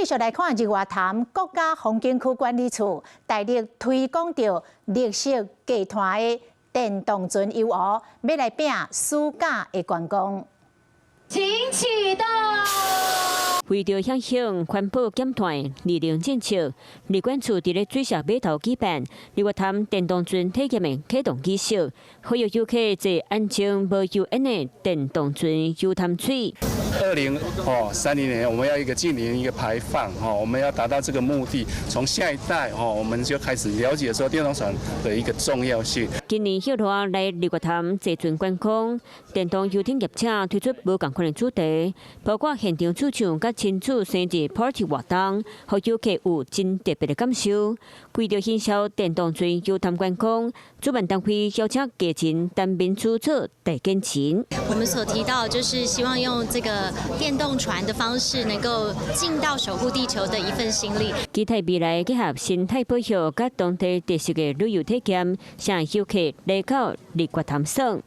繼續來看日月潭國家風景區管理處大力推廣著綠色低碳的電動船遊湖，欲來拚暑假的觀光。請啟動。為著響應環保減碳二零政策，旅管處佇咧水社碼頭舉辦日月潭電動船體驗的啟動儀式，呼籲遊客坐安靜無油煙的電動船遊潭水。2030年，我們要一個淨零一個排放，哈，我們要達到這個目的，從下一代，哦，我們就開始了解說電動船的一個重要性。今年歇熱來日月潭坐船觀光，電動遊艇業者推出無仝款的主題，包括現場駐唱佮親子生日 party 活動，予遊客有真特別的感受。為著行銷電動船遊潭觀光，主辦單位邀請藝人陳明珠做代言人。我們所提到就是希望用這個電動船的方式，能夠盡到守護地球的一份心力。期待未來結合生態保育佮當地特色的旅遊體驗，吸引遊客來到日月潭耍。